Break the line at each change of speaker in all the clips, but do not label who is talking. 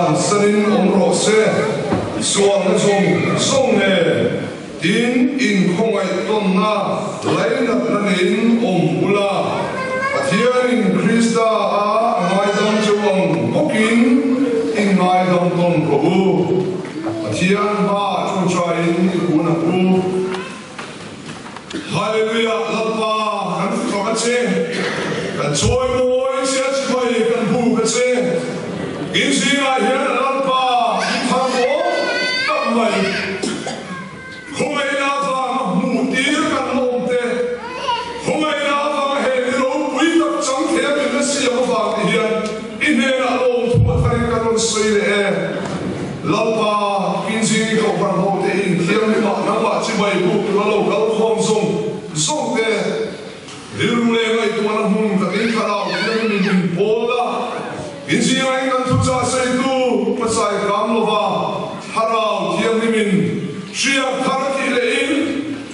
Bansanin awm rawh se, sualna zawng zawng nen, tin inkhawngaih tawnna lainatna neiin awm ula, Pathianin Krista a a ngaidam cheu ang bawkin in ngaidam tawn rawh u. Pathian hmaah ṭawngṭaiin i kun ang u. Hallelujah Lalpa kan fak a che, kan chawi mawi che a chibai kan buk a che, in zingah hian Lalpa i thar awm tak mai, khawngaihna avanga hmuh tir kan lawm te, khawngaihna avanga he ni ropui tak chang thei a min la siam avang te hian i hnenah lawmthu a tharin kan rawn sawi leh e. Lalpa, Kinzing kohhran ho te in thianghlimah nangmah chibai buk tura lo kal khawm zawng zawng te, rilru leh ngaihtuahna hmun takin thlarau thianghlimin in pawl la, Kinzinga in kan thuchah seitu pasai kam lova thlarau thianghlimin hriat thar tih leh in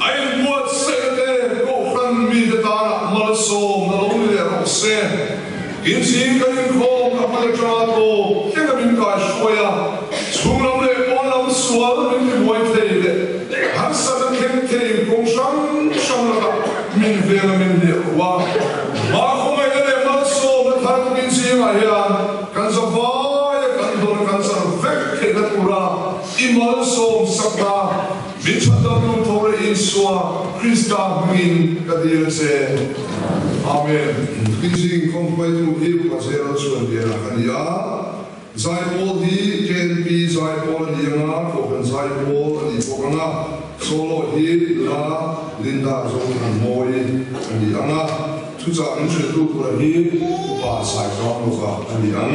a inbuatsaihna te kohhran mite tanah malsawmna lo ni leh rawh se. Inzing kan inkhawm ka hman atanga tawp thleng a min kai hruai a, chhung lam leh pawn lam sual min ti buai thei leh harsatna thleng thei kawng hrang hrang lakah min vel a min hliah ruh a. Mah khawngaihna leh malsawmna thar tukin zingah hian kan zavaia kan dawn kan zar vek theihna tura i malsawm sakna Min chhandam tum tho leh Isua Krista hmingin ka dil a che. Amen. Tuizing khawmhruaitu hi Upa Zel Chhuanliana ka ni a, Zaipawl hi KNP Zaipawl a ni ang a, Kohhran Zaipawl a ni bawk ang a, Solo hi La Linda Zothanmawii a ni ang a, thuchah min hrilhtu tura hi Upa Saikramlova a ni ang.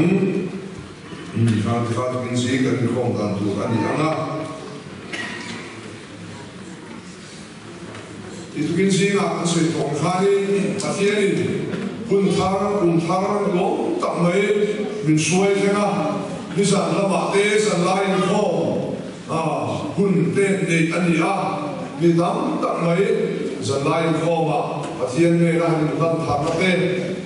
Khang te kha tukin zing kan inkhawm dan tur a ni ang a. I tukin zingah kan sawi tawh ang khanin Pathianin hun thar, kum thar lawm tak mai min hruai thleng a, nizan lamah te zan lai inkhawm hun te neih a ni a, mi tam tak mai zan lai inkhawmah Pathian nena han inhlan tharna te,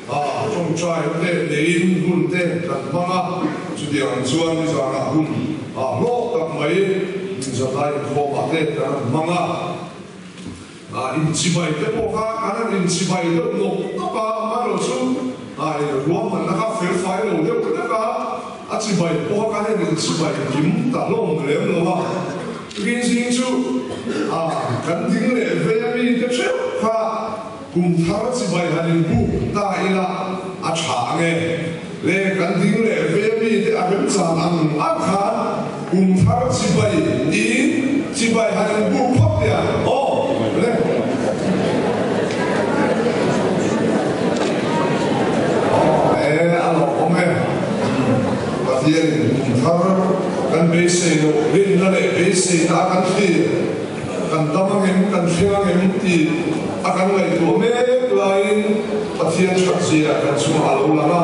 Tawngtaina te neiin hun te kan hmang a, chutiang chuan nizanah hun hlawk tak mai zalai inkhawmah te kan han hmang a. Inchibai te pawh kha kan han inchibai deuh nawk nawk a, amaherawh chu ruahmanna kha felfai lo deuh hlek a, a chibai pawh kha kan han inchibai kim ta hlawm lem lo a. Tukin zing chu kan ding leh ve a mi te theuh kha. Kum thar chibai han in buk ta ila a tha ang e. Le kan ding leh ve mi te a rem chan ang ang khan kum thar chibai tiin chibai han in buk phawt teh ang aw le. Aw e a lawmawm e. Pathianin kum thar kan beisei loh rinna leh beiseina a kan thlir. Kan dam angem, kan thleng angem tih a kan ngaihtuah mek laiin Pathian thatzia kan chungah a lo lang a.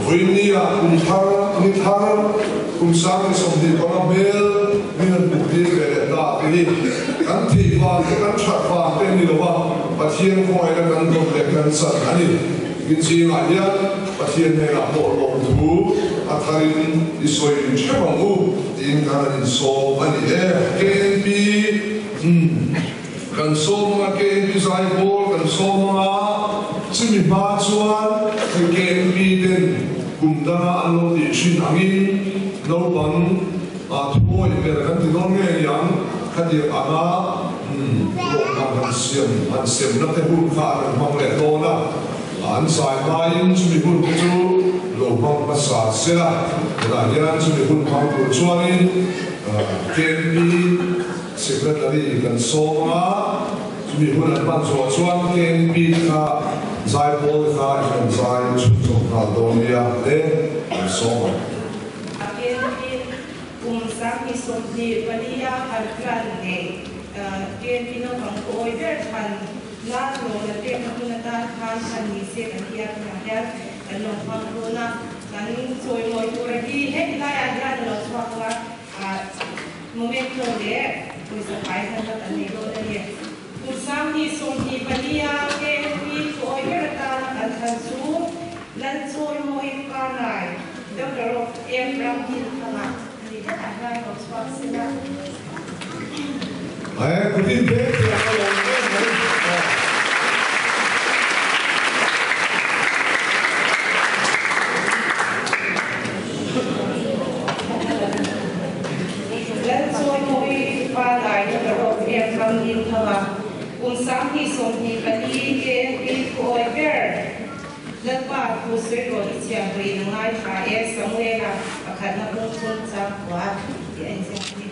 Vawinia kum thar, ni thar, kum 2025 hmel min han hmuh tir ve leh ta te hi kan theih vang te, kan that vang te a ni lo a, Pathian khawngaihna kan dawt leh kan chan a ni. Min zingah hian Pathian hnenah pawh lawmthu a tharin i sawi theuh ang u. Tiin kan han insawm a ni e. KNP umm kan sawm anga KNP zaipawl kan sawm anga chumi hma chuan hei KNP ten kum danga an lo tih thin angin naupang thuawi ber kan ti dawn ngei aniang khatiang anga umm lawmman han siam han semna te hun kha an han hmang leh dawn a. An zai hmain chumi hun te chu lo hmang hmasa se la, tunah hian chumi hun hmang tur chuanin KMP Secretary kan sawm ang a, chumi hun an hman zawh chuan KMP te kha zaipawl te kha i kan zai chhunzawm nghal dawn nia te kan sawm ang.
KMP kum 2024 a kan plan nei KMP naupang pawh awi ber thlan Lal lawmna pekna hun atan khan khan ni se kan ti a, tunah hian kan lo hmang dawn a, kan chawimawi tur a hi heti laiah hian a lo chhuak ang a, ah momento leh pawisa fai hmanna kan nei dawn a ni. Kum 2024 a KNP thuawi ber atana kan thlan chu Lalchawimawi Panai, Doctor of M Ramdinthanga. hetah hian lo chhuak sela.
He kutin pek thei a ka lawm em mai.
Lalchawimawii pa laina ka rawk em ram in tho a, kum 2024 KMP thuawi ber Lalpa thu sawi rawh i chhiah vawiin a ngaithla e Samuela pakhatna bung thum chang kua tih a inziak a ni.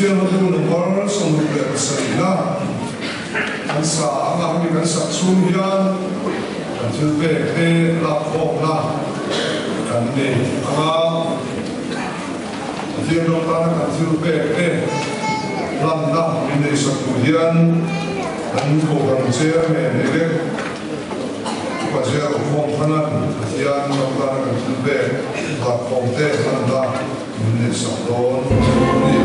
Kristian hla bu number 67 na kan sa ang a, hemi kan sak chhung hian kan thil pek te lakkhawmna kan nei ang a, Pathian ram tana kan thil pek te hlanna min nei sak tur hian kan Kohhran Chairman elect Upa Ziaro Khawmthana'n Pathian ram tana kan thil pek lakkhawm te hlanna min neih sak dawn a ni.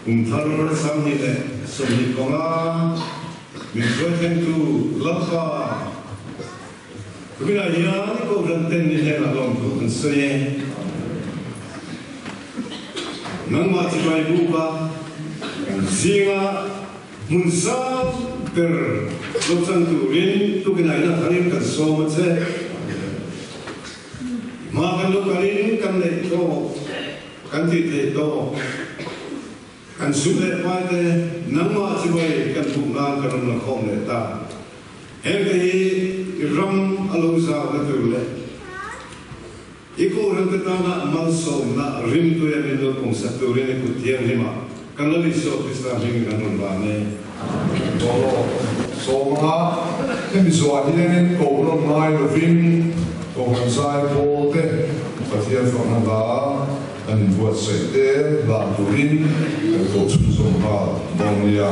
Kum thar 2025 min hruai thlengtu Lalpa Kuminah hian Kohhran ten ni hnenah lawmthu kan sawi e. Nangmah chibai buka kan zinga hmun sang ber lo chang turin tukinah ina tharin kan sawm a che. Hma kan lo kalin kan neih tawk, kan tih theih tawk, kan sum leh pai te nangmah chibai kan hmuh nan kan rawn la khawm leh ta. Hengte hi i ram a lo zau na tur leh i Kohhran te tana malsawmna rimtuia min lo pawmsak turin i kut thianghlimah kan Lal Isua Krista hmingin kan rawn van e.
Tawlawk sawmanga hemi zuah hianin ko rawn ngai lovin. Kohhran Zaipawl te Pathian fakna hla an inbuatsaih te hlan turin kan koh chhunzawm nghal dawn nia.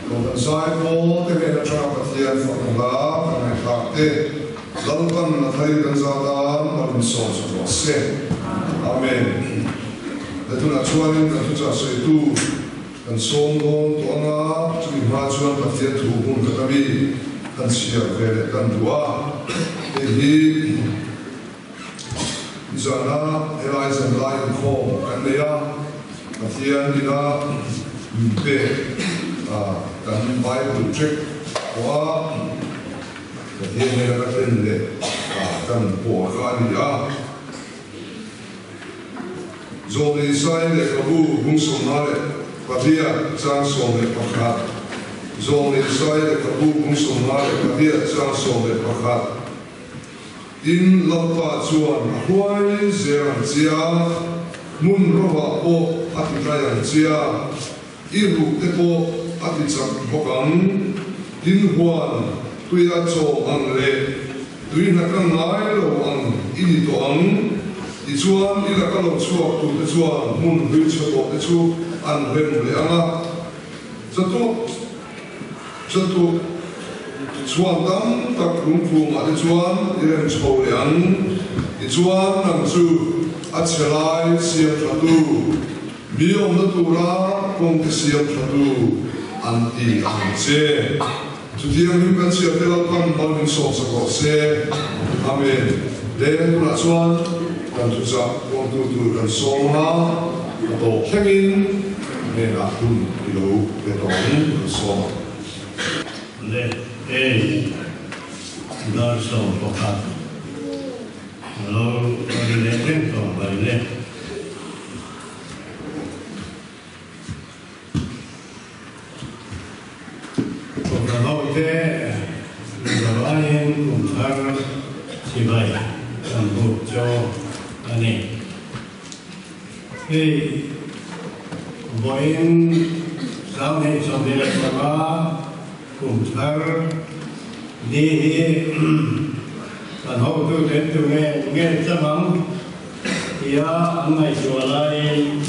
Kohhran zaipawl te hnên aṭanga Pathian fakna hla kan ngaihthlak te Lalpan a tharin kan za tan mal min sawm chho rawh se. Amen. Le tunah chuanin kan thuchah sawitu kan sawm dawn tawh anga chumi hma chuan Pathian thu hmun khat ami kan chhiar ve leh kan duh a, hei hi Nizana helai zanlai inkhawm kan nei a, Pathian ina min pek kan Bible check pawh a, Pathian hnena ka thlen leh kan pawh kha a ni a. Zawmei Sai lehkhabu 28 chang 11 Zawmei Sai lehkhabu 28 chang 11 Tin, Lalpa chuan a huai zel ang che a, hmun rovah pawh a ti tlai ang che a, i ruh te pawh a ti chak bawk ang. Tin, huan tuia chaw ang leh tui hna ka ngai lo ang i ni tawh ang. Tichuan, i laka lo chhuak turte chuan hmun hlui chhe tawh te chu an rem leh ang a, chatuah Chatuah chhuan tam tak lungphumah te chuan i rem chho leh ang. Tichuan nang chu a chhe lai siam thatu, mi awmna tura kawngte siam thatu an ti ang che. Chutiang hlim kan chhiar te Lalpan mal min sawm sak rawh se. Amen. Leng tunah chuan kan thuchah kawngtu tur kan sawm ang a, a tawp thlengin hnenah hun i lo pe tawh ang kan sawm ang.
Le e, dar 11 a lo ri leh reng tawh mai le. Kohhran hote zavaiin kum thar chibai kan buk chu a ni. Hei vawiin 2025 kum thar ni hi kan hotuten tunge nge chang ang tia an ngaihtuah laiin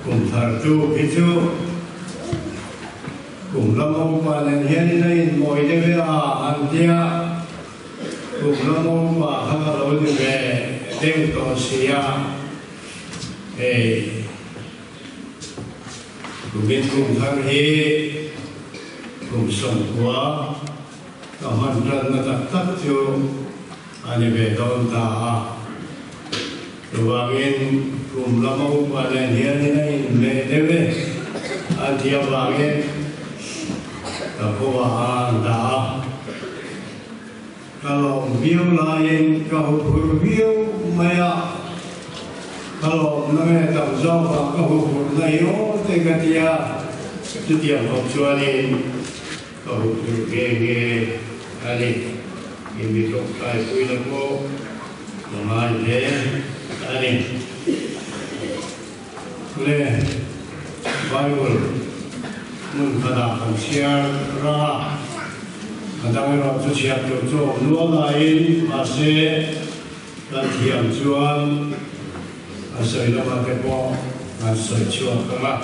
kum thar chu hi chu kum lama upa nen hianin a inmawi deuh e a an tia. Kum lama upa kha ka lo ni ve deuh tawh si a, hei kumin kum thar hi kum 90 ka hman tanna tak tak chu a ni ve dawn ta a. Chuvangin kum lama upa nen hianin a inhmeh deuh e a ti avangin ka khuaah a an dah a. Ka lawm viau laiin ka huphurh viau mai a, ka lawmna nge tam zawkah ka huphurhna hi aw te ka ti a, chutiang khawp chuanin ka huphurh nghe nghe a ni. I mi tawngtaipuina pawh ka ngai hle a ni. Le Bible hmun khatah kan chhiar rang a, a dang erawh chu chhiar tur chu awm nual laiin mahse kan thiam chuan a sawi lamah te pawh kan sawi chhuak ang a,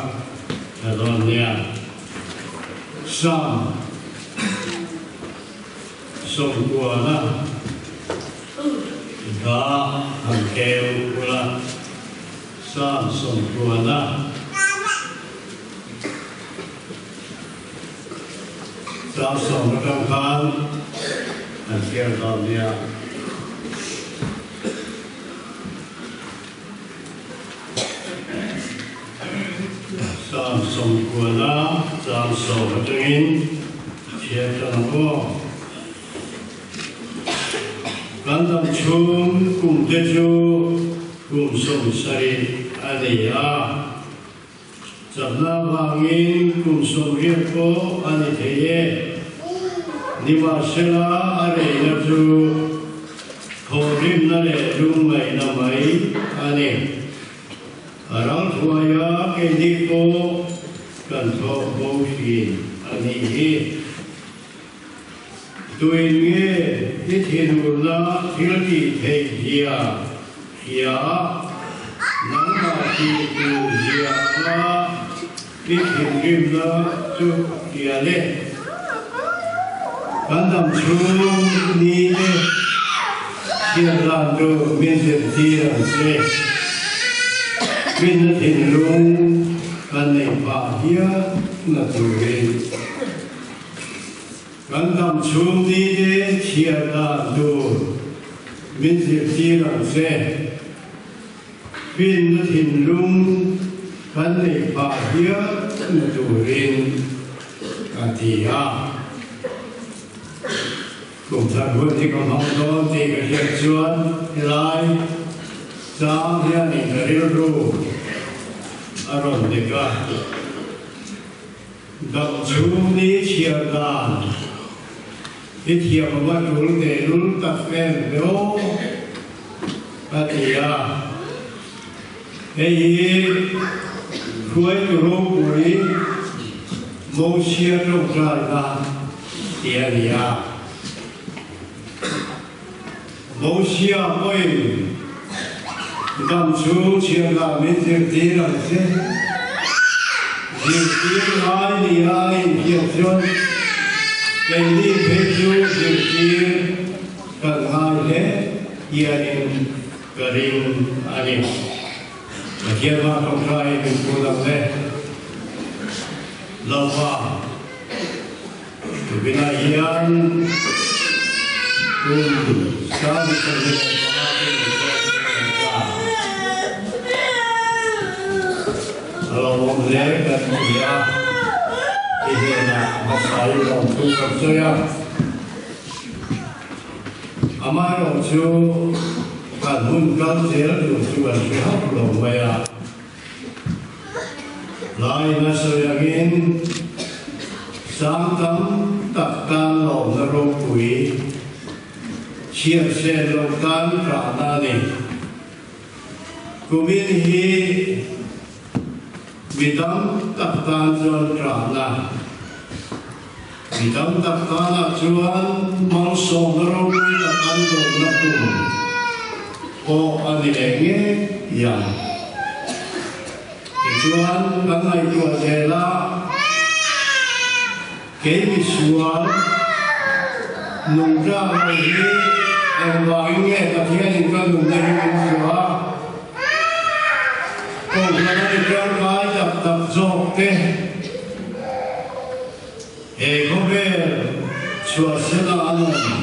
tha dawn nia. Psalm. Sawmkuana kha han keu ula, Psalm 90. Chang 10 atang khan han chhiar dawn nia. Psalm 90 chang 10 atangin chhiar tan ang aw. Kan dam chhung kum te chu kum 70 a ni a, chakna avangin kum 80 pawh a ni thei e. Nimahsela a reina chu thawhrimna leh lungngaihna mai a ni. A ral thuaia keini pawh kan thawh bo thin a nih hi. Tuin nge i thinurna thil tih theih zia hria a, nangmah tih tur zia anga I thinrimna chu hria le. Kan dam chhung ni te hriat dan chu min zirtir ang che. Rinna thinlung kan nei phah hial na turin. Kan dam chhung ni te chhiar dan tur min zirtir ang che. Finna thinlung kan neih phah hial na turin ka ti a. Kum thar hun hi ka hmang dawn tih ka hriat chuan helai chang hianin ka rilru a rawn dik a. Dam chhung ni chhiar dan i thiam ava tul tehlul tak em ve aw ka ti a. Hei hi hruaitu ropui Mosia tawngtaina ti a ni a. Mosia pawhin dam chhung chhiarna min zirtir ang che. Zirtir ngai ni a inhriat chuan keini phei chu zirtir kan ngai hle hianin ka ring a ni. Pathian hma tawngtai min put ang le. Lalpa. Tupinah hian kum 25 te min pek an ta. A lawmawm hle kan ti a, i hnenah hmasa i lawmthu kan sawi a. Amaherawhchu kan hun kal zel tur chu kan hre hauh lo mai a. Lai na sawi angin sang tam tak tan lawmna ropui chhiat sen loh tan ṭahna a ni. Kumin hi mi tam tak tan chuan ṭahna, mi tam tak tanah chuan malsawmna ropui tak an lawmna kum pawh a ni leh ngei ang. Tichuan, kan ngaihtuah zel a, kei misual nungcha lo hi engvangin nge Pathianin ka nunna hi min hmuh a, Kohhran a mi tangkai tak tak zawk te he khawvel chhuahsela an awm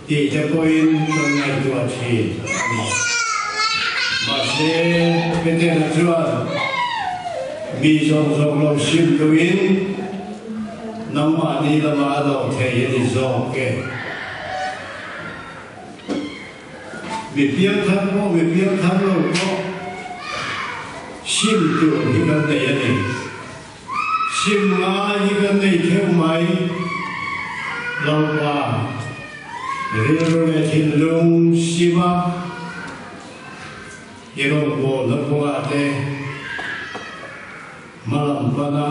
tih te pawhin kan ngaihtuah thin a ni. Mahse, Petera chuan mi zawng zawng lo sim duhin nangmahni lamah a lo thei a ni zawk e. Mi piangthar pawh mi piangthar lo pawh sim tur hi kan nei a ni. Sim ngai hi kan nei theuh mai lo pa. Rilru leh thinlung sim a i rawngbawlna kawngah te hmalam pana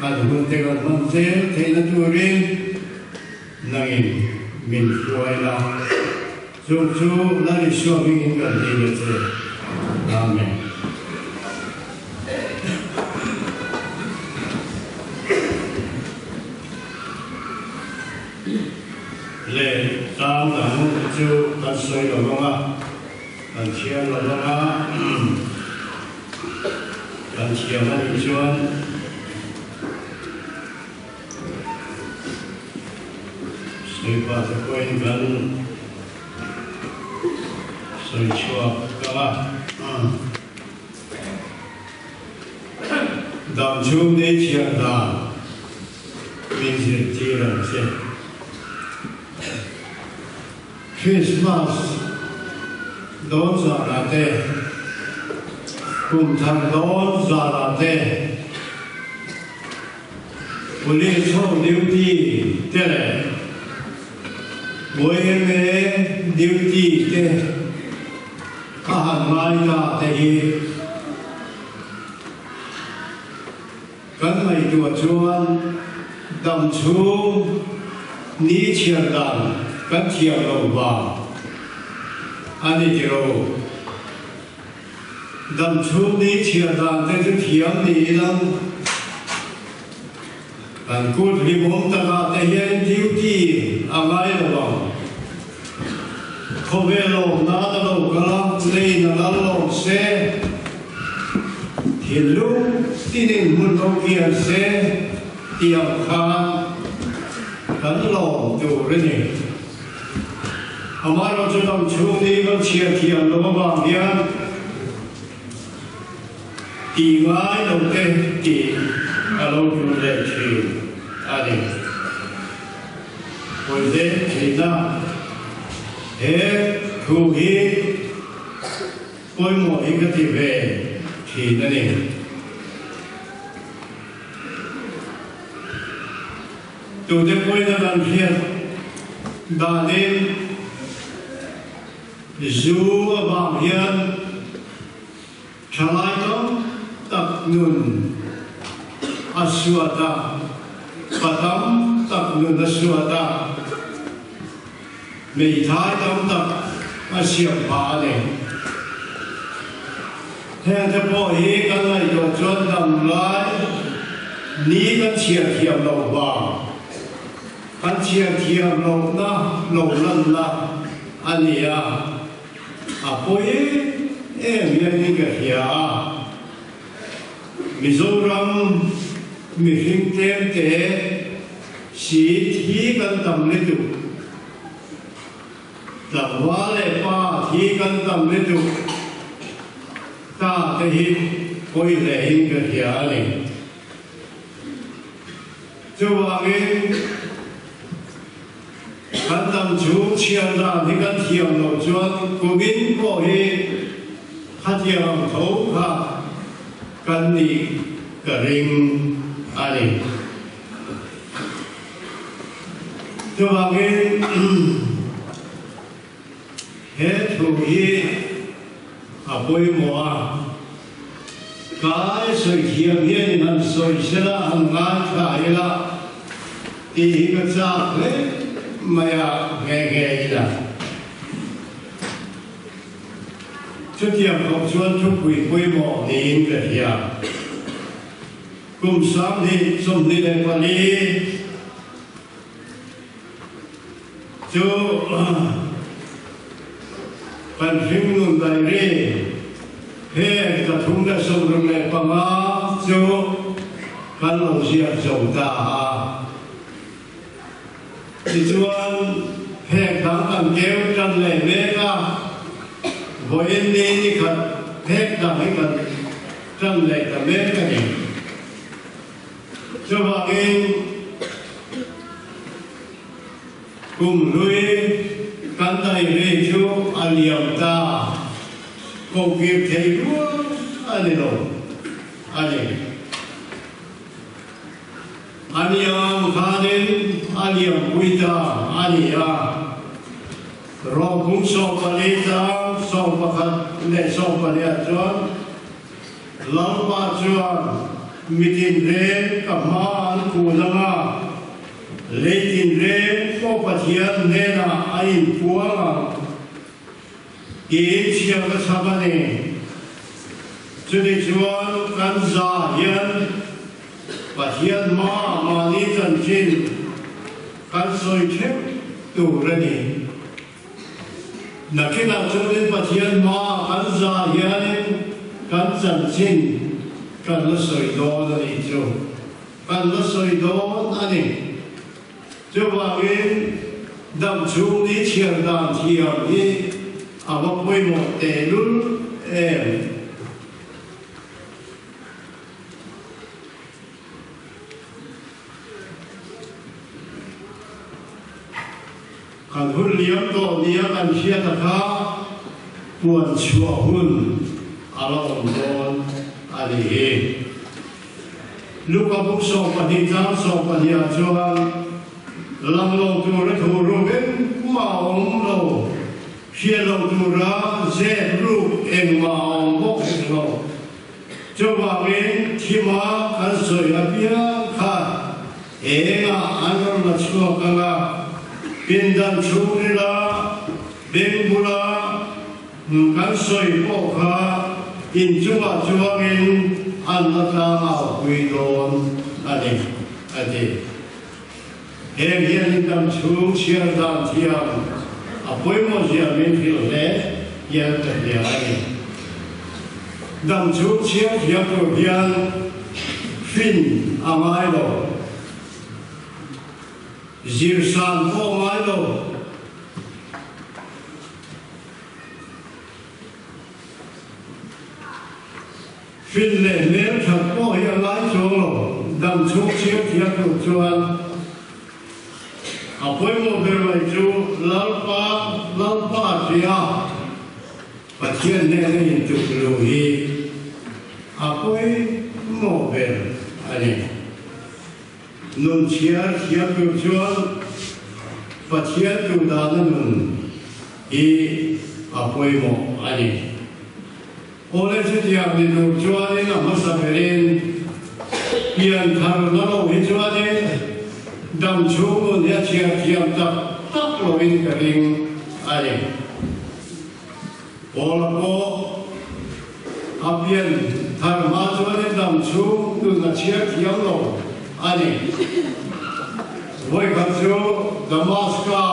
kan hun te kan hman zel theihna turin nangin min hruai la. Chu chu Lal Isua hmingin kan dil a che. Amen. Le tlang dang chu kan sawi lo vang a, kan chhiar lo vang a, kan thiam a nih chuan Sawipa te pawhin kan sawi chhuak ta a. Dam chhung ni chhiar dan min zirtir ang che. Krismas dawn zarah te, kum thar dawn zarah te, Police ho duty te leh yma duty te ka han ngai ta te hi kan ngaihtuah chuan dam chhung ni chhiar dan kan thiam loh vang a ni tiro. Dam chhung ni chhiar dan te chu thiam ni ilang. Kan kut hlimawm takah te hian duty a ngai lo ang. Khawvel awm nan a lo kal a, leiin a lal lawm se, thinlung tinin hmun lo kian se tih ang khan kan lawm tur a ni. Amaherawhchu dam chhung ni kan chhiar thiam lo avang hian Tih ngai lo te tih a lo tul leh thin a ni. Pawite theihna he thu hi pawimawh hi ka ti ve thin a ni. Tute pawina kan hriat danin zu avang hian Thalai tam tak nun a suat a, pa tam tak nun a suat a, hmeithai tam tak a siam phah a ni. Hengte pawh hi kan ngaihtuah chuan dam lai ni kan chhiar thiam loh vang, kan chhiar thiam lohna lo lanna a ni a. A pawi em em hian in ka hria a, Mizoram mihring tlemte si thi kan tam lutuk, tlangval leh pa thi kan tam lutuk ta te hi pawi hle in ka hria a ni. Chuvangin. Kan dam chu chhiar dan hi kan thiam loh chuan kumin pawh hi khatiang ang tho kha kan nih ka ring a ni. Chuvangin he thu hi a pawimawh a, kai sawi thiam hianin han sawi sela han ngaithla ila, Tih hi ka chak hle mai a nghe nghe ila. Chutiang khawp chuan thupui pawimawh niin ka hria. Kum 2024 chu kan hringnun daihri heng 365 chu kan lo ziak zo ta a. Tichuan phek dang kan keu tan leh mek a, vawiin ni ni khat phek dang hi kan tan leh ta mek a ni. Chuvangin kum hlui kan daihri chu a liam ta, kohkir thei rual a ni lo a ni. A liam khanin a liampui ta a ni a, Rawhpum 14 tang 11 leh 14 ah chuan Lalpa chuan mitin reng ka hma an kun ang a, leitin reng pawh Pathian hnenah a inpuang ang tiin chhiar ka chhak a ni. Chutih chuan kan za hian Pathian hma mahni chanchin kan sawi theuh tur a ni. Nakinah chuanin Pathian hma kan za hianin kan chanchin kan la sawi dawn a nih chu. Kan la sawi dawn a ni. Chuvangin dam chhung ni chhiar dan thiam hi a va pawimawh tehlul em. Kan hun liam tawh nia kan hriat a kha puan chhuah hun a la awm dawn a ni hi. Luka buk 12 chang 12 ah chuan lang lo tura thu ruk engmah a awm lo, hriat loh tura zep ruk engmah a awm bawk hek lo. Chuvangin thima kan sawi apiang kha engah an rawn la chhuak ang a, pindan chhungrila beng bula kan sawi pawh kha inchungah chuangin an la tlangau pui dawn a. a ni, a ti. Heng hian in dam chhung chhiar dan thiam a pawimawh zia min hrilh hle hian ka hria a ni. Dam chhung chhiar thiam tur hian fin a ngai lo, zirsan pawh a ngai lo. Fin leh hmel that pawh hi a ngai chuang lo, dam chhung chhiar thiam tur chuan a pawimawh ber mai chu Lalpa Lalpa tia Pathian hnena intuk luh hi a pawimawh ber a ni. Nun chhiar thiam tur chuan Pathian duh dana nun hi a pawimawh a ni. Awle chutiang ni tur chuanin a hmasa berin pian thar na lo hi chuanin dam chhung nun hi a chhiar thiam tak tak loin ka ring a ni. Paula pawh a pian thar hma chuanin dam chhung nun a chhiar thiam lo a ni. Vawikhat chu Damaska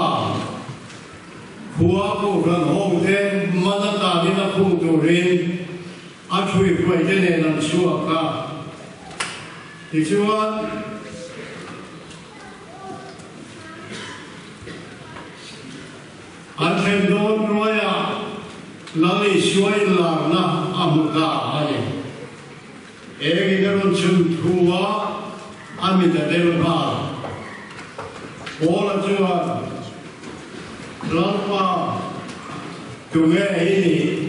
Khua Kohhran hote man atanin a khung turin a ṭhuihruaite nen an chhuak a. Tichuan, an thlen dawn hnuaiah Lal Isua inlarna a hmu ta a ni. Engin a rawn chhun thu a, a mit a del nghal. Paula chuan, Lalpa, tunge i nih?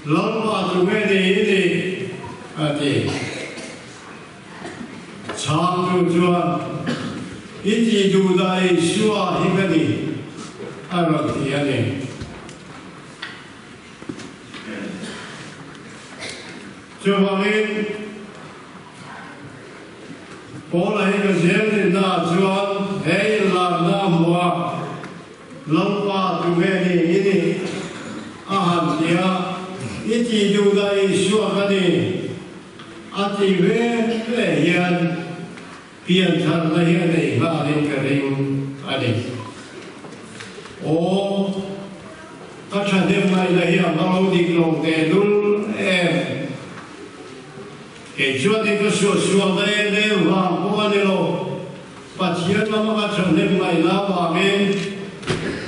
Lalpa, tunge ni i nih? a ti. Chhangtu chuan, I tih duh dah Isua hi ka ni, a rawn ti a ni. Chuvangin, Paula hi ka zelrinnaah chuan he inlarna a hmu a, Lalpa tunge ni i nih? a han ti a, I tih duh dah Isua ka ni, a ti ve ve hian piantharna hi a nei nghalin ka ring a ni. Aw, ka thahnem ngaihna hi a va lo dik lo teh lul em? Kei chuan i ka suahsualna em em vang pawh a ni lo, Pathian lama ka thahnem ngaihna avangin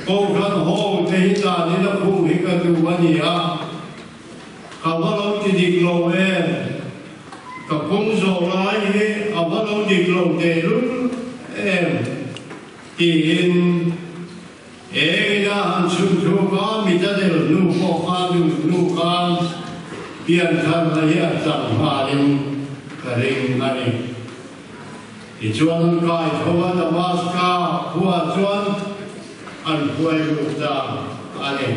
Kohhran ho te hi tanin a khung hi ka duh a ni a, ka va lo ti dik lo em? Ka kawng zawh lai hi a va lo dik lo teh lul em? Tiin engin a han chhun thu kha mit a del hnu pawh kha nu hnu khan piantharna hi a chang nghalin ka ring a ni. Tichuan an kai tho a, Damaska khuaah chuan an hruai lut ta a ni.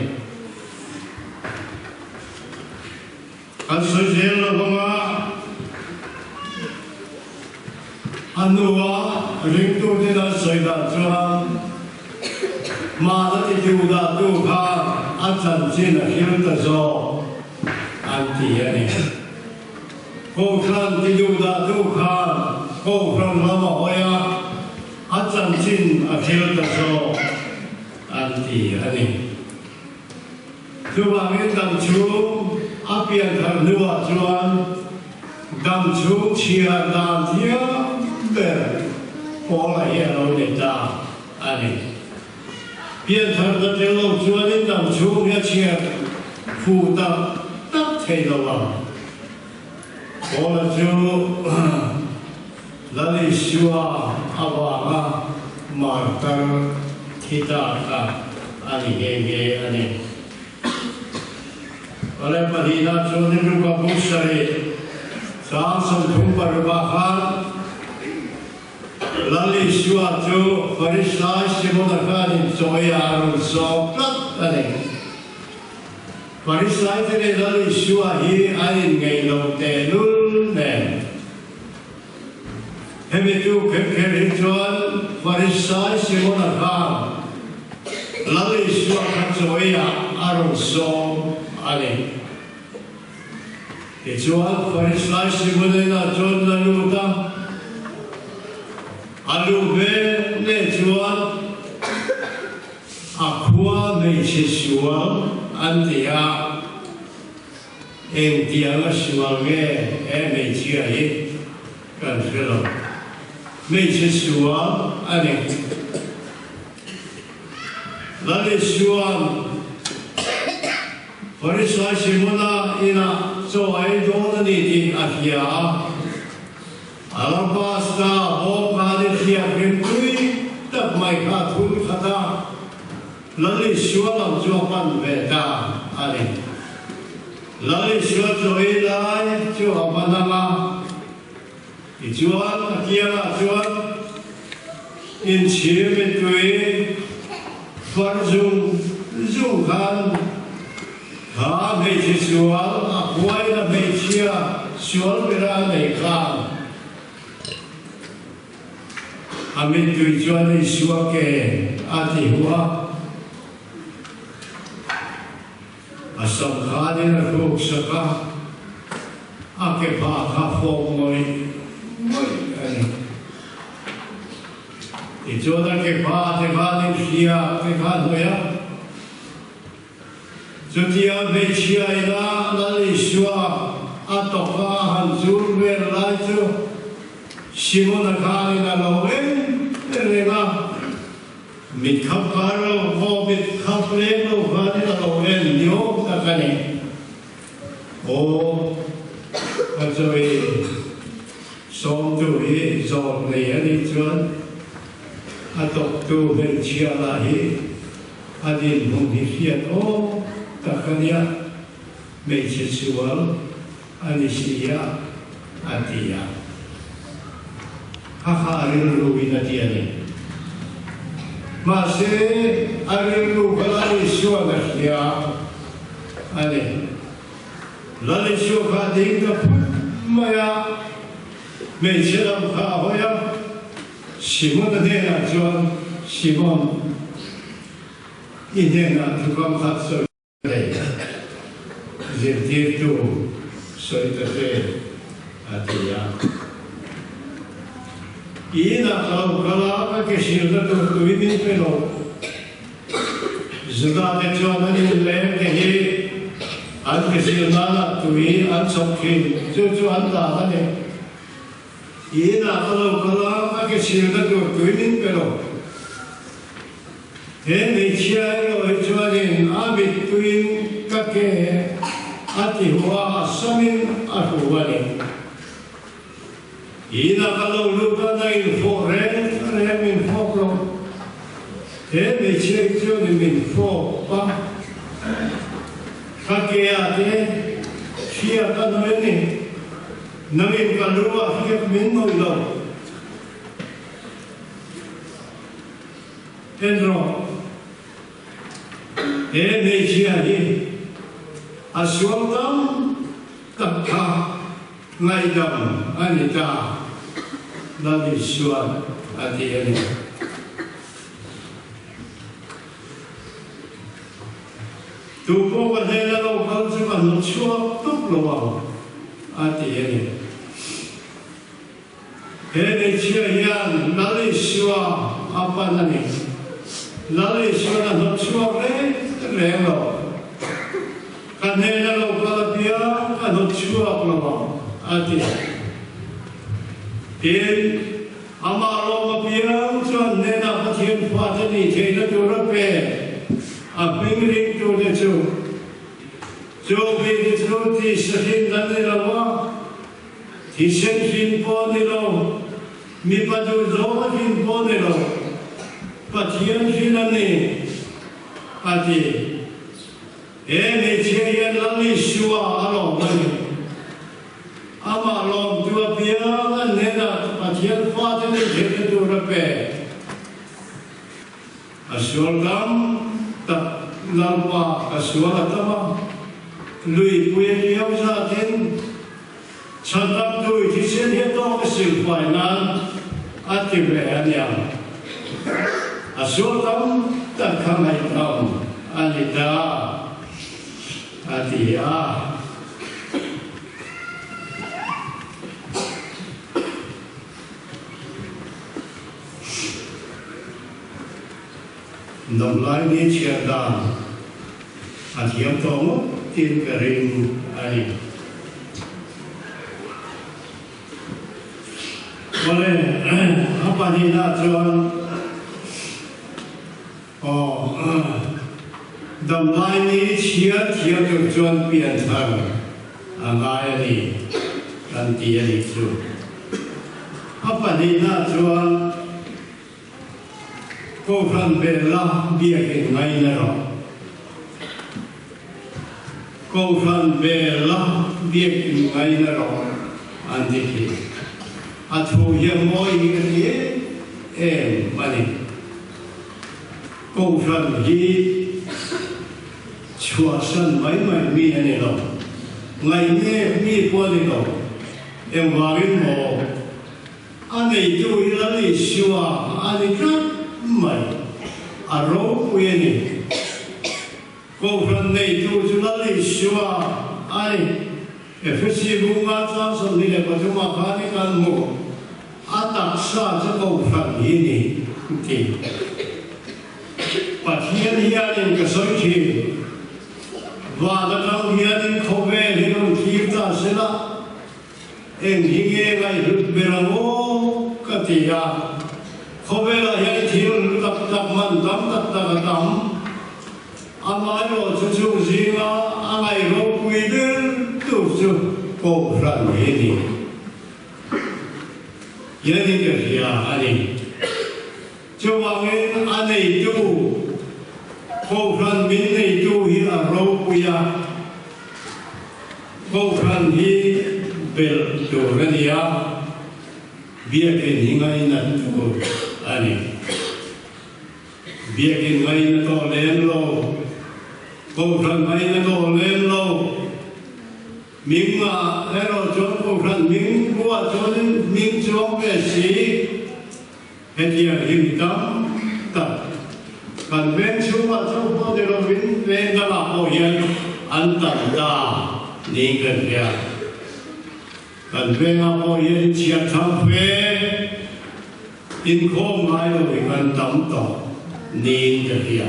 Kan sawi zel lo vang a, a hnua ringtuten an sawi dan chuan hmana ti duh dahtu kha a chanchin a hril ta zawk an ti a ni. Kohhran ti duh dahtu khan kohhran lam a hawi a, a chanchin a hril ta zawk an ti a ni. Chuvangin dam chhung a pian thar hnuah chuan dam chhung chhiar dan thiam ber Paula hi a lo ni ta a ni. Pian thar ta tel lo chuanin dam chhung hi a chhiar fuh tak tak thei lo ang. Paula chu Lal Isua avanga martar thi ta kha a ni nghe nghe a ni. Awle pahnihna chuan Luka bu sarih chang 36 ah khan Lal Isua chu Farisai Simona khanin chawi ah a rawn sawm tlat a ni. Farisai te leh Lal Isua hi an inngeih lo tehlul nen. Hemi chu kher kher hi chuan Farisai Simona khan Lal Isua kha chawiah a rawn sawm a ni. Tichuan Farisai Simona inah chuan la lut a, a luh ve leh chuan a khua hmeichhe sual an ti a, engtianga sual nge he hmeichhia hi kan hre lo, hmeichhe sual a ni. Lalisuan Farisai Simona inah chaw a ei dawn a ni tih a hria a, Alabasta bawmkhan i hriak rimtui tak mai kha a thun khat a, Lalisua lam chu a pan ve ta a ni. Lalisua chaw ei lai chu a va nang a. Tichuan a kiangah chuan inchhir mittui far zung zung khan kha hmeichhe sual a huaina hmeichhia sual bera a nei khan a mittui chuan Isua ke a ti huh a. A sam khanin a hruk sak a, a ke phah kha fawk ngawih ngawih a ni. Tichuan a ke phah te khanin hriak te kha a hnawih a. Chutia hmeichhia ina Lal Isua a tawk a a han chur vel lai chu Simona khanin a lo en reng a. Mit khap kar lo, aw mit khap leng lo khan in a lo en ni awm tak a ni. Aw, ka chawi sawmtu hi zawm nei a nih chuan a tawktu hmeichhia lah hi a dinhmun hi hriat awm tak a nia, hmeichhe sual a ni si a, a ti a. Kha kha a rilru in a ti a ni. Mahse, a rilru kha Lal Isua'n a hria a ni. Lal Isua kha a ding ta phut mai a, hmeichhe lam kha a hawi a, Simon-a hnenah chuan, Simon, i hnenah thukam khat sawi. Hei, zirtirtu sawi ta che, a ti a. Inah ka lo kal a, ka ke hrilhna tur tui min pe lo. Juda te chuan an inleng te hi an ke hrilh nanah tui an chhawp thin, chu chu an dan a ni. Inah ka lo kal a, ka ke hrilhna tur tui min pe lo. He hmeichhia erawh hi chuanin a mittuiin ka ke a ti huh a, a samin a hru a ni. Ina ka lo lut a, na infawh reng reng min fawk lo. He hmeichhia hi chuanin min fawk a, ka ke ah te hria ka nawi a ni. Nangin ka lu ah hriat min nawih lo. En rawh, he hmeichhia hi a sual tam tak kha ngaihdam a ni ta, Lal Isua'n a ti a ni. Tu pawh ka hnena lo kal chu ka hnawtchhuak tawp lo ang, a ti a ni. He hmeichhia hian Lal Isua a pan a ni. Lal Isua'n a hnawt chhuak reng reng lo. Ka hnena lo kal apiang ka hnawt chhuak lo ang, a ti. Tin, amah lawm apiang chuan hnenah Pathian fate nih theihna tur a pe, a hming ringtute chu. Chu bik chu tisa hrin an ni lo a. Thisen hrin pawh ni lo, mipa duh zawnga hrin pawh ni lo, Pathian hrin a ni, a ti. He hmeichhia hian Lal Isua a lawm a ni. Amah lawmtu apiang an hnenah Pathian fate nih theihna tur a pe. A sual tam tak Lalpa ka sual a tam a, luipui a liau zatin chhantam tui thisen hi a tawk a silfai nan a ti ve a niang. A sual tam tak kha ngaihdam a ni ta, a ti a. Damlai ni chhiar dan a thiam tawh ngawt tin ka ring a ni. Awle, a pahnihna chuan aw damlai ni chhiar thiam tur chuan pianthar a ngai a ni kan ti a nih chu. A pahnihna chuan Kohhran bella biakin ngaina rawh. Kohhran bella biakin ngaina rawh an ti thin. A thu hian mawi hi ka ti em em a ni. Kohhran hi chhuahsan mai mai mi a ni lo. Ngaihnep mi pawh a ni lo. Engvangin maw? A neitu hi Lal Isua a ni tlat mai, a ropui a ni. Kohhran neitu chu Lal Isua a ni. Efesi bunga chang 23 ah khan i kan hmu, a taksa chu kohhran hi ni ti. Pathian hianin ka sawi thin, van atang hianin khawvel hi rawn thlir ta sela, Eng hi nge ngaihhlut ber ang aw ka ti a, khawvelah hian thil hlu tak tak man tam tak tak a tam. Amaherawh chu chung zinga a ngaih ropui ber tur chu Kohhran hi a ni. Hianin ka hria a ni. Chuvangin a neitu, Kohhran min neitu hi a ropui a. Kohhran hi belh tur a ni a, biakin hi ngainat tur a ni. Biakin ngaina tawh lem lo, Kohhran ngaina tawh lem lo, hming ah erawh chuan Kohhran hming buah chuan hming chuang ve si. Hetiang hi mi tam tak kan veng chhungah chauh pawh ni lovin veng dangah pawh hian an tam ta niin kan hria. Kan vengah pawh hian inchhiat thang fe inkhawm ngai lo hi kan tam tawh niin ka hria.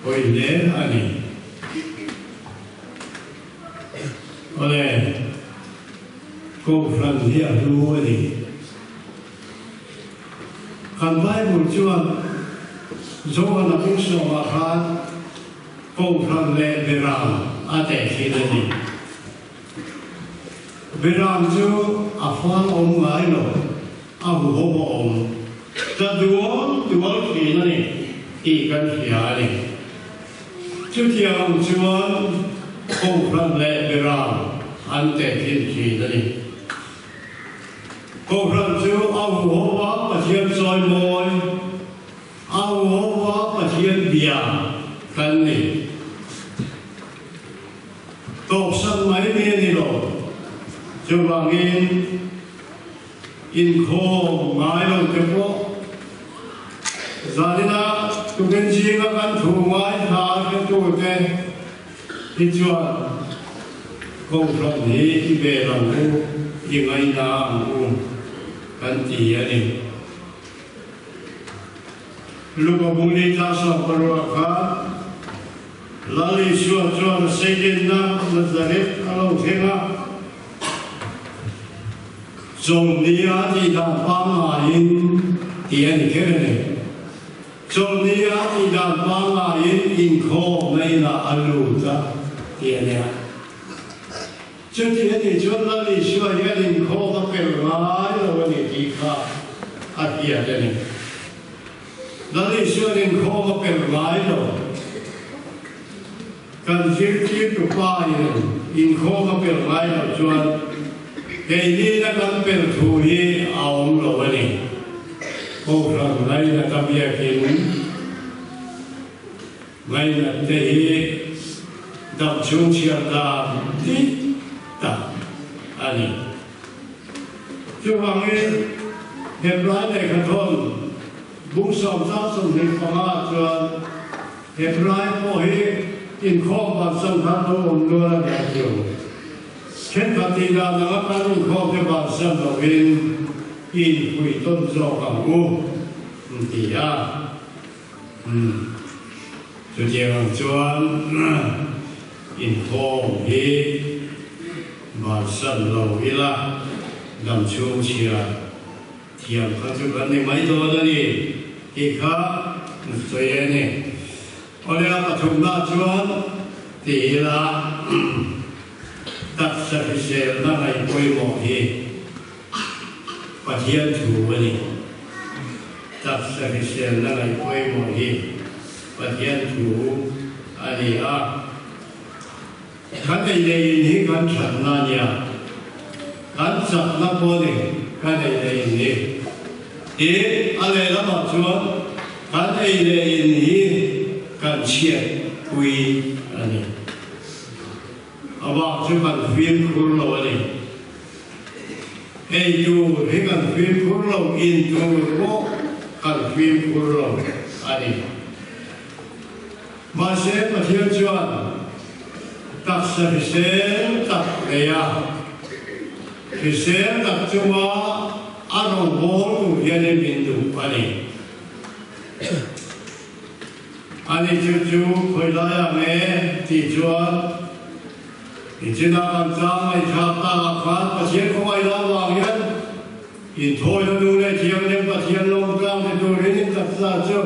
Pawi hle a ni. Awle. Kohhran hi a hlu a ni. Kan Bible chuan Johana bung sawmah khan Kohhran leh Beram a teh thin a ni. Beram chu a fal awm ngai lo, a huhawm a awm ta dual dual thin a ni tih kan hria a ni. Chutiang chuan Kohhran leh Beram an tehkhin thin a ni. Kohhran chu a huhova Pathian chawimawi, a huhova Pathian bia kan ni. Tawpsan mai mai a ni lo. Chuvangin Inkhawm ngai lo te pawh zanina tukin zinga kan thu ngaithla hretute hi chuan Kohhran hi i bel ang u, i ngaina ang u kan ti a ni. Luka Bungli tlangsawm parua khan Lal Isua chuan a seilenna Nazareth a lo thleng a. Chawlhni a tih dan pangngaiin tih a ni kher a ni. Chawlhni a tih dan pangngaiin inkhawmna inah a lut a tih a nia. Chuti a nih chuan Lal Isua hian inkhawm a pel ngai lo a ni tih kha a hriat a ni. Lal Isua'n inkhawm a pel ngai lo. Kan zirtirtu pa in inkhawm a pel ngai loh chuan keini na kan pel thu hi a awm lo a ni. Kohhran ngainat a biakin ngainat te hi damchhung chhiar dan dik tak a ni. Chuvangin Hebrai lehkhathawn bung 125 chuan Hebrai pawh hi inkhawm bansan khan lo awm nual a nia chu. Thenkhat tih dan anga kan inkhawm te bansan lovin inpui tawn zawk ang u. an ti a. Umm chutiang ang chuan inkhawm hi bansan lo ila damchhung chhia thiam kha chu kan ni mai dawn a ni tih kha an sawi a ni. Awle a pathumna chuan ti ila taksa hriselna ngaihpawimawh hi Pathian thu a ni. Taksa hriselna ngaihpawimawh hi Pathian thu a ni a. Kan ei leh in hi kan thatna a nia. Kan chakna pawh a ni kan ei leh in hi. Tin, a lehlamah chuan kan ei leh in hi kan chhiatpui a ni. A bak chu kan fimkhur lo a ni. Ei tur hi kan fimkhur lo, in tur pawh kan fimkhur lo a ni. Mahse Pathian chuan taksa hrisel tak nei a, hrisel tak chunga a rawngbâwl tur hianin min duh a ni. Ani chu chu khawi laiah nge tih chuan Nichinah kan tlang ngaihthlak takah khan Pathian khawngaih la vang hian inthawina nu leh thianghlim Pathian lawmtlang ti turin in taksa chu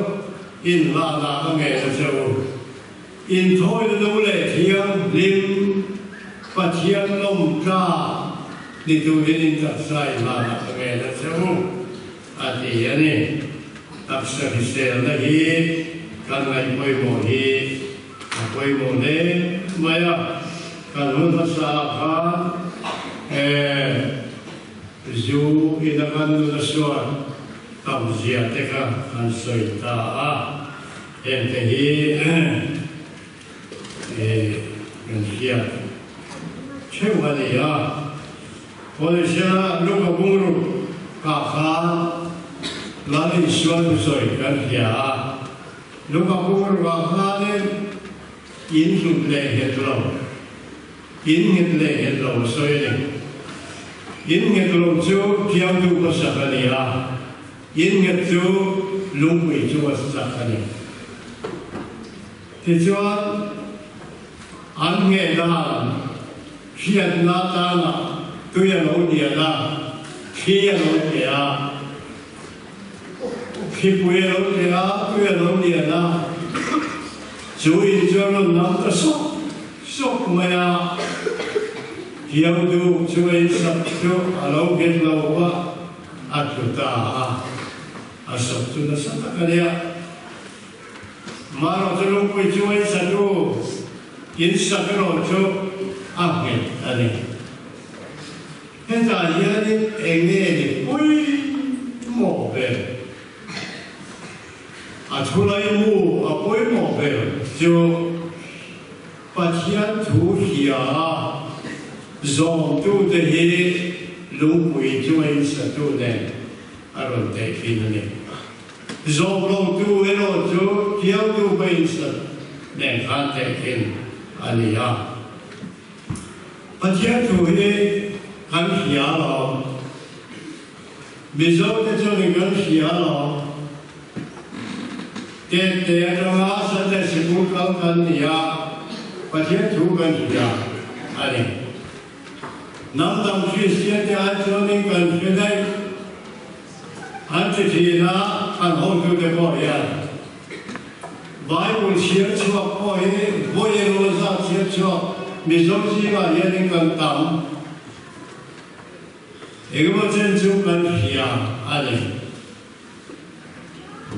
inhlahna ka ngen a che u. Inthawina nu leh thianghlim Pathian lawmtlang ni turin in taksa inhlahna ka ngen a che u. A ti a ni. Taksa hriselna hi kan ngaih pawimawh hi a pawimawh hle mai a. Kan hun hmasa ah khan zu in a kan nun a suat tam zia te kha kan sawi ta a. Heng te hi kan hriat theuh a ni a. Pawlisiana Luka bungruk kah khan Lal Isua thusawi kan hria a. Luka bungruk ah khanin in hlut leh nghet lo, in nghet leh nghet lo a sawi a ni. In nghet lo chu Thiangtu hmasak a ni a, in nghet chu lungpui chu a sak a ni. Tichuan, an ngheh dan hriatna atana tui a lo lian a, thli a lo tleh a, thlipui a lo tleh a, tui a lo lian a, chu in chu a rawn nam ta sawk sawk mai a, Hiau duh chu a insak chu a lo nghet lo va, a tlu ta a, a sawk chu nasa tak a nia. Marawh chu lungpui chu a insatu insak erawh chu a nghet a ni. Hetah hianin eng nge ni pawimawh ber? A thulaimu a pawimawh ber chu Pathian thu hria a zawmtute hi lungpui chu a insatu nen a rawn tehkhin a ni. Zawm lotu erawh chu Tiautu hmeichhe nen khan tehkhin a ni a. Pathian thu hi kan hria alawm. Mizote chuanin kan hria alawm. Tette atanga Sunday sikul kal kan ni a, Pathian thu kan hria a ni. Hnam dang Kristiante ai chuanin kan hre daih. An ti thin a, an hotute pawh hian Bible chhiar chhuak pawh hi vawi emaw zat chhiar chhuak Mizo zingah hianin kan tam. Engemaw chen chu kan hria a ni.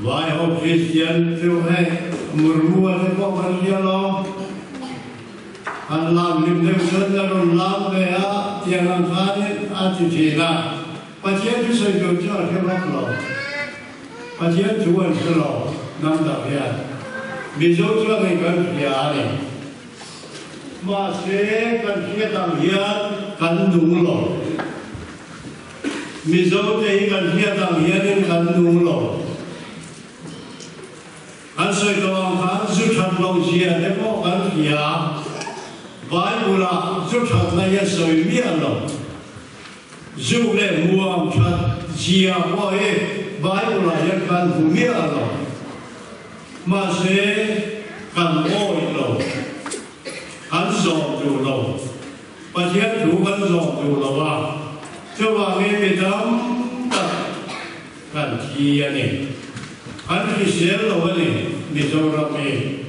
Vai ho Kristian chu hei Murmua te pawh kan hria lo. An lam hlim deuh chuan la rawn lam ve a, tiang ang khanin a ti thin a. Pathian thu sawi tur chu a hre vak lo. Pathian thu an hre lo, hnam dang hian. Mizo chuan hei kan hria a ni. Mahse kan hriat ang hian kan nung lo. Mizo te hi kan hriat ang hianin kan nung lo. Kan sawi tawh ang khan zu that lo zia te pawh kan hria. Bible ah zu that na hi a sawi miah lo. Zu leh muang that zia pawh hi Bible ah hian kan hmu miah lo. Mahse kan awih lo, kan zawm duh lo, Pathian thu kan zawm duh lo a, chuvangin mi tam tak kan thi a ni. Kan hrisel lo a ni Mizoram hi.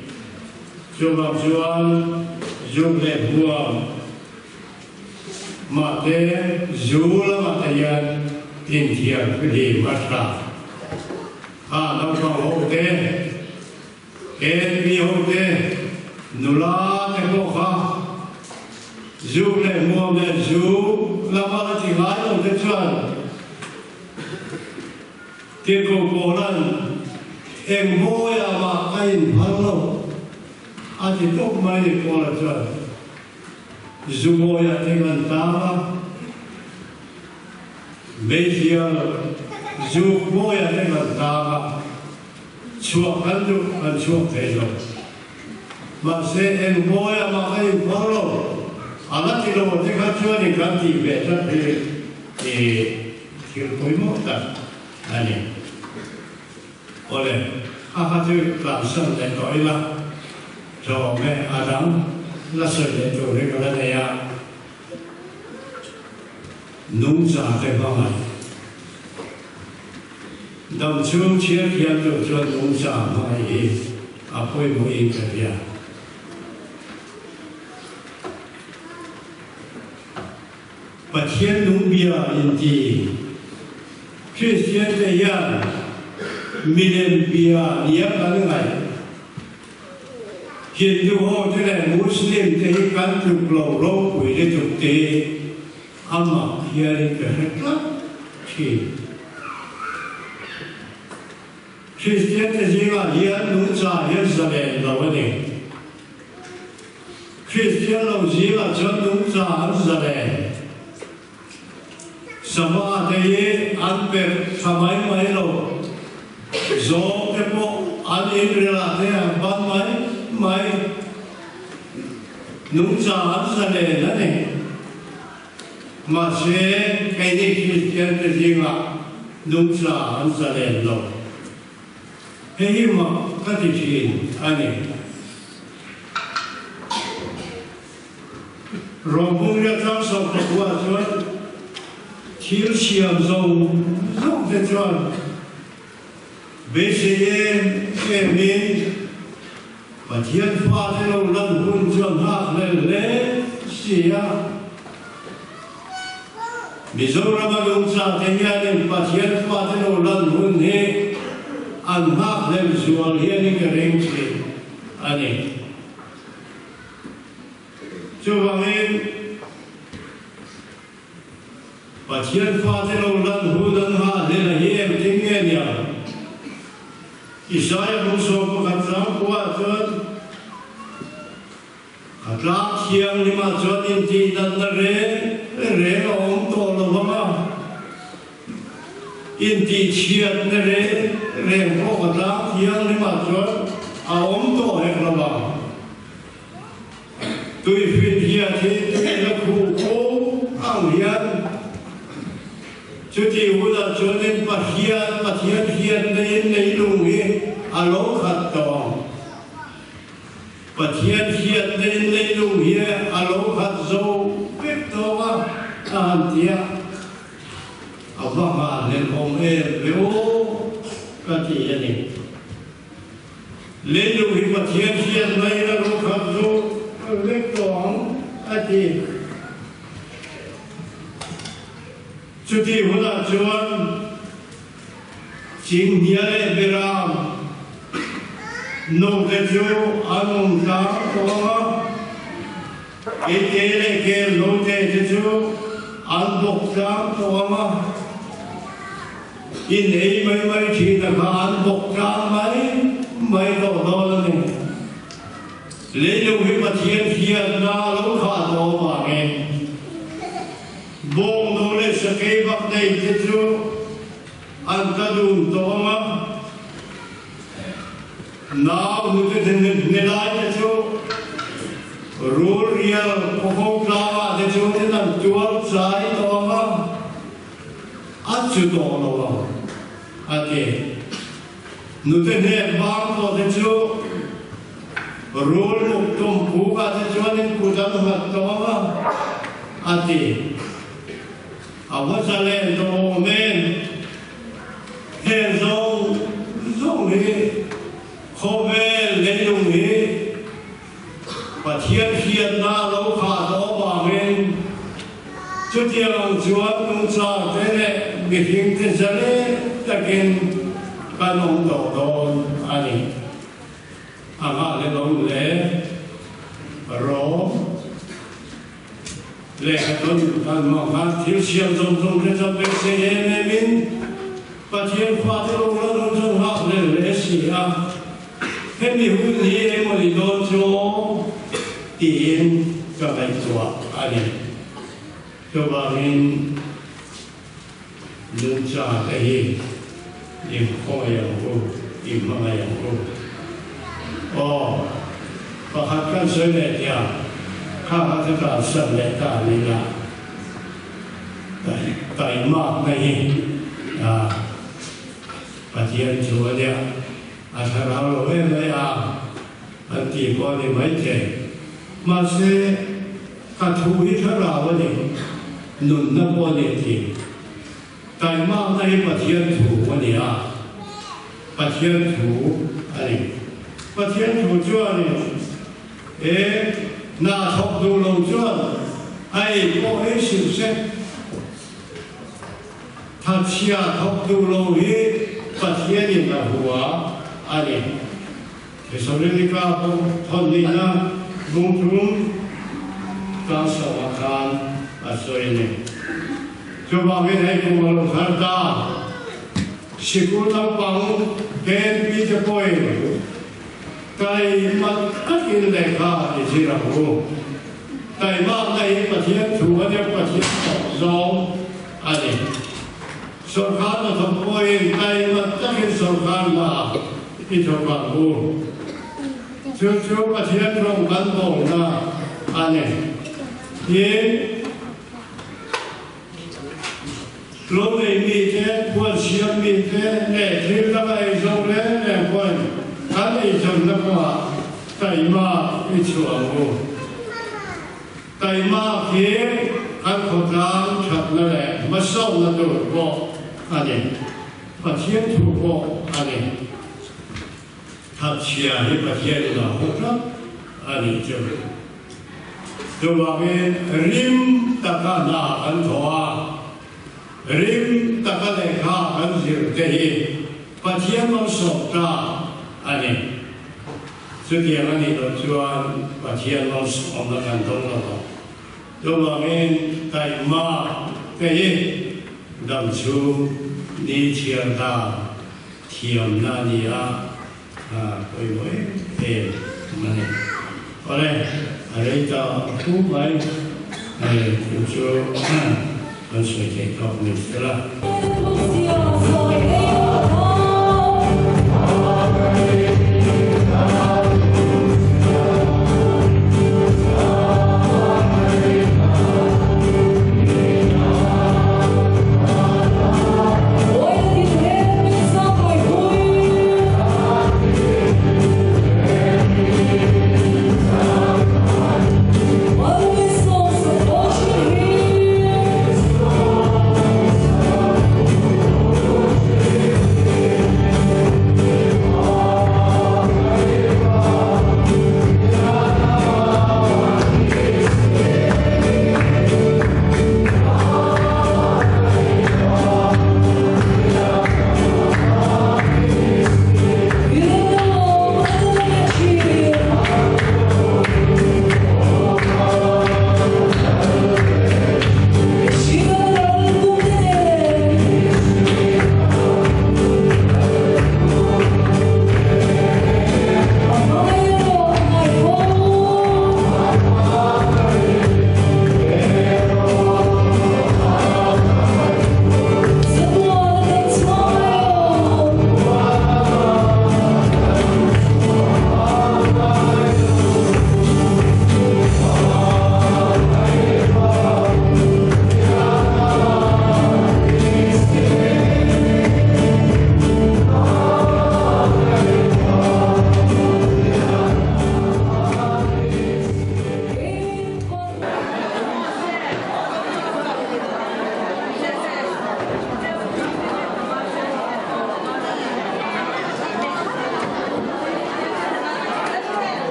Chuvang chuan zuk leh huam mahte zu lamah te hian inthiam hlim a tha. A naupang ho te, NP ho te, nula te pawh kha zu leh hmuam leh zu lama la ti ngai lo te chuan Tirhkoh Paula'n eng mawiah mah ka inphal lo a ti tawp mai ni. Paula chuan zu mawiah te ngan tang a. Meizial zuk mawia te kan tang a, chhuah kan duh kan chhuak thei lo. Mahse eng mawia mah ka inphal lo, a la ti lo te kha chuan in kan tih ve tlat hi i thil pawimawh tak a ni. Awle, a kha chu tlansan leh tawh ila, tlawm e a dang la sawi leh tur hi ka la nei a. Nungchate hmangaih. Dam chhung chhiar thiam tur chuan nungcha hmangaih hi a pawimawhin ka hria. Pathian nungbia inti Kristiante hian milem bia nia kan ngaih. Hindu ho te leh Muslim te hi kan tluk lo ropui lutuk te hi a mak hianin ka hre tlat thin. Kristian te zingah hian nungcha hian zalen lo a ni. Kristian lo zingah chuan nungcha an zalen. Sava te hi an perh tha mai mai lo, zawng te pawh an inrel ah te an ban mai mai, nungcha an zalen a ni. Mahse, keini Kristian te zingah nungcha an zalen lo. Hei hi mak ka ti thin a ni. Rawhmungria tlangsawm pakua chuan thil siam zawng zawng te chuan beisei em emin Pathian fate lo lan hun chuan nghak hlel hle si a. Mizorama lungcha te hianin Pathian fate lo lan hun hi an nghak hlel zual hianin ka ring thin a ni. Chuvangin, Pathian fate lo lan hun an nghah hlel a hi engtin nge nia? Isaia bu 11 tlangpuah chuan, A tlak thianghlimah chuan intihnatna reng reng a awm tawh lo vang a, intihchhiatna reng reng pawh ka tlak thianghlimah chuan a awm tawh hek lo vang. Tuifin hiat hi tui la khuh ko ang hian chutih hunah chuanin Pathian Pathian hiatna in leilung hi a lo khat tawh ang. Pathian hiatna in leilung hi a lo khat zo vek tawh a, a han ti a, a va nghahhlelhawm em ve aw ka ti a ni. Leilung hi Pathian hriatna in a lo khat zo vek tawh ang, a ti. Chutih hunah chuan Chinghnia leh Beram note chu an awm tlang tawh ang a, Keite leh Kel note te chu an bawk tlang tawh ang a. In ei mai mai thin a kha an bawk tlang mai mai tawh dawn a ni. Leilung hi Pathian hiatna a lo khah tawh avangin bawngno leh sakei bak nei te chu an tla dun tawh ang a, nau hnute hne lai te chu rul rial khawkho tlangah te chuan an tuar chai tawh ang a. A chu tawh lo ang. a ti. Nute hnen bang tawh te chu rul muk tum pukah te chuanin kut an nghat tawh ang a, a ti. A va zalen tawh awm em? Heng zawng zawng hi khawvel leilung hi Pathian hriatna a lo khah tawh avangin chutiang ang chuan nungchangte leh mihringte zalen takin kan awm tawh dawn a ni. A nghahhlelawm hle. Rom. Lehkhathun kan hmang khan thil siam zawng zawng te chuan beisei em em in Pathian fate lo la nun chuan nghak hlel hle si a, hemi hun hi engmaw ni dawn chu aw tiin ka ngaihtuah a ni. Chuvangin nungcha te hi i khawngaih ang u, i hmangaih ang u. Aw, pakhat kan sawi leh tiang, kha kha chu ka san leh ta a ni la, taimakna hi Pathian chu a nia, a thlarau lo em mai a, an tih pawh a ni maithei. Mahse, ka thu hi thlarau a ni, nunna pawh a ni tih. Taimakna hi Pathian thu a ni a, Pathian thu a ni. Pathian thu chuanin he hna thawk duh lo chuan a ei pawh ei suh se. Thatchhia thawk duh lo hi Pathianin a hua a ni. Thesalonika pawh thawnihna lungthum tlangsawmah khan a sawi a ni. Chuvangin hei kum a lo thar ta. Sikul naupang KNP te pawhin taimak takin lehkha i zir ang u. Taimakna hi Pathian thu a nia, Pathian tawp zawng a ni. Sawrkar hnathawk pawhin taimak takin sawrkar hna i thawk ang u. Chu chu Pathian rawng kan bawlna a ni. Tin, lo nei mite, khuan siam mite leh thil danga ei zawng reng reng pawhin kan eizawnna kawngah taimak i chhuah ang u. Taimak hi kan khawtlang thatna leh hmasawnna tur pawh a ni. Pathian thu pawh a ni. Thatchhia hi Pathianin a haw tlat a nih chu. Chuvangin rim taka hna kan thawh a, rim taka lehkha kan zir te hi Pathian malsawm ta a ni. Chutiang a nih loh chuan Pathian malsawmna kan dawng lo ang. Chuvangin taihma te hi dam chhung ni chhiar dan thiamna a ni a, pawimawh em em a ni. Awle, a rei ta fu mai, hei chu chu kan sawi theih tawk ni se la.